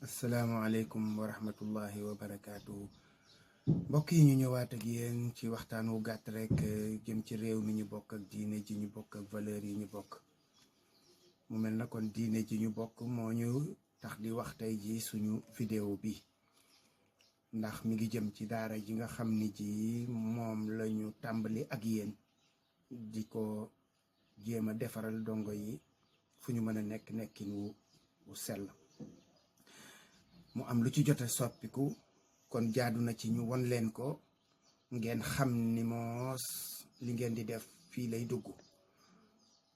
asalaamaaleykum wa rahmatullahi wa barakaatu. mbokk yi ñu ñëwaat ak yéen ci waxtaan wu gàtt rek jëm ci réew mi ñu bokk ak diine ji ñu bokk ak valeur yi ñu bokk. mu mel na kon diine ji ñu bokk moo ñu tax di wax tey ji suñu vidéo bi ndax mi ngi jëm ci daara ji nga xam ni ji moom lañu tàmbali ak yéen di ko jéem a defaral dongo yi fu ñu mën a nekk nekkin wu sell. mu am lu ci jot a soppiku kon jaadu na ci ñu won leen ko ngeen xam ni moos li ngeen di def fii lay dugg.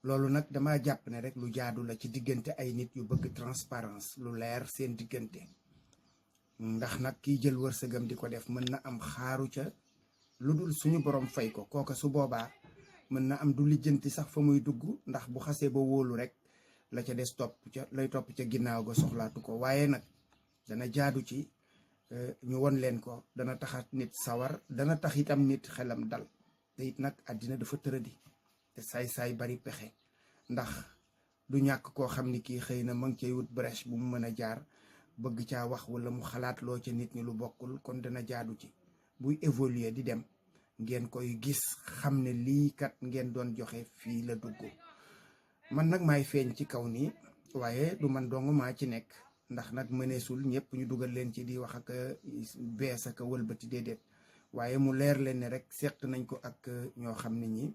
loolu nag dama jàpp ne rek lu jaadu la ci diggante ay nit yu bëgg transparence lu leer seen diggante, ndax nag kiy jël wërsëgam di ko def mën na am xaaru ca lu dul suñu borom fay ko kooka su boobaa mën na am du lijjanti sax fa muy dugg, ndax bu xasee ba wóolu rek la ca des topp ca ginnaaw ga soxlaatu ko. waaye nag dana jaadu ci ñu won leen ko, dana taxat nit sawar, dana tax itam nit xelam dal. te it nag àddina dafa tëradi te saay-saay bari pexe, ndax du ñàkk koo xam ni kii xëy na ma ngi cay wut brèche bu mu mën a jaar bëgg caa wax wala mu xalaat loo ca nit ñi lu bokkul. kon dana jaadu ci buy évoluer di dem ngeen koy gis xam ne lii kat ngeen doon joxe fii la dugg. man nag maay feeñ ci kaw nii, waaye du man dong maa ci nekk, ndax nag mëneesul ñëpp ñu dugal leen ci di wax ak bees ak wëlbati déedéet. waaye mu leer leen ne rek seq nañ ko ak ñoo xam ne ñi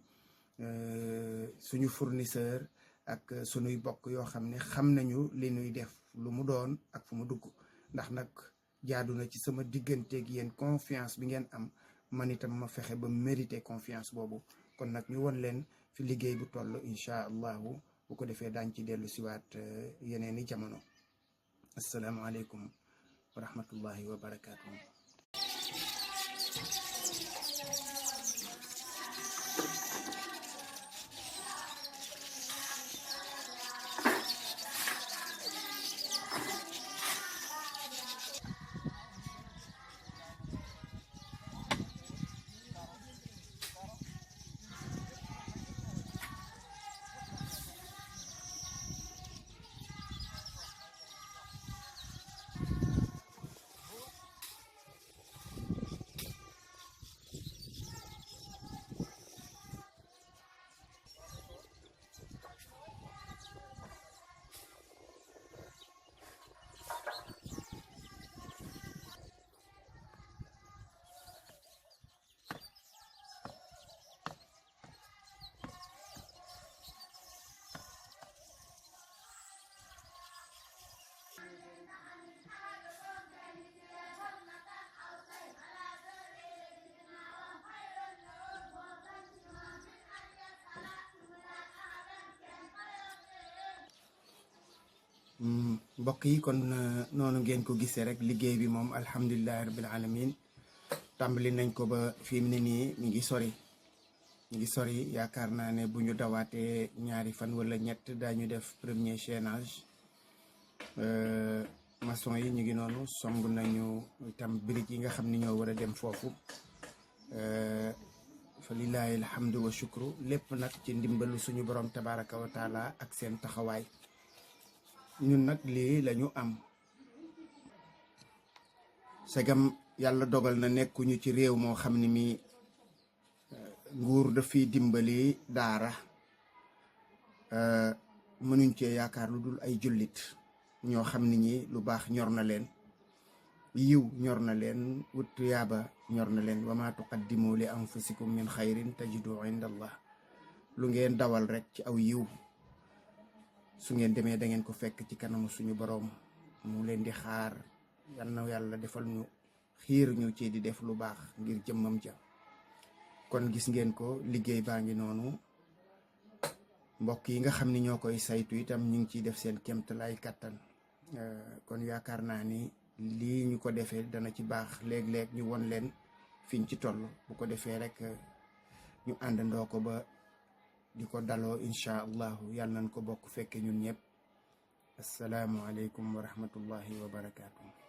suñu fournisseur ak suñuy bokk yoo xam ne xam nañu li ñuy def lu mu doon ak fu mu dugg. ndax nag jaadu na ci sama digganteeg yéen confiance bi ngeen am, man itam ma fexe ba mérité confiance boobu. kon nag ñu won leen fi liggéey bu toll incha allahu, bu ko defee daañ ci dellu siwaat yeneen i jamono. asalaamaaleykum wa rahmatullahi wa barakaatu. mbokk yi kon noonu ngeen ko gisee rek liggéey bi moom alhamdulilahi rabbil alamin tàmbali nañ ko ba fi mu ne nii mi ngi sori yaakaar naa ne bu ñu dawaatee ñaari fan wala ñett daañu def premier chaînage. maçon yi ñu ngi noonu song nañu itam briques yi nga xam ni ñoo war a dem foofu. fa lillahi alhamdu wa shukru, lépp nag ci ndimbalu suñu borom tabaraka wa taala ak seen taxawaay. ñun nag lii lañu am, segam yàlla dogal na nekkuñu ci réew moo xam ne mi nguur dafiy dimbali daara, mënuñ cee yaakaar lu dul ay jullit ñoo xam ne ñi lu baax ñor na leen, yiw ñor na leen, wut tuyaaba ñor na leen. wa ma tuqaddimu li anfusikum min xayrin tajidu inda allah. lu ngeen dawal rek ci aw yiw su ngeen demee da ngeen ko fekk ci kanamu suñu boroom mu leen di xaar. yal na yàlla defal ñu xiir ñu ci di def lu baax ngir jëmmam ja. kon gis ngeen ko, liggéey baa ngi noonu. mbokk yi nga xam ni ñoo koy saytu itam ñu ngi ciy def seen kéemtalaay kàttan. kon yaakaar naa ni lii ñu ko defee dana ci baax léeg-léeg ñu won leen fiñ ci toll, bu ko defee rek ñu àndandoo ko ba di ko daloo incha allahu. yàlla nañ ko bokk fekke ñun ñëpp. asalaamualeykum wa rahmatullahi wa barakaatu.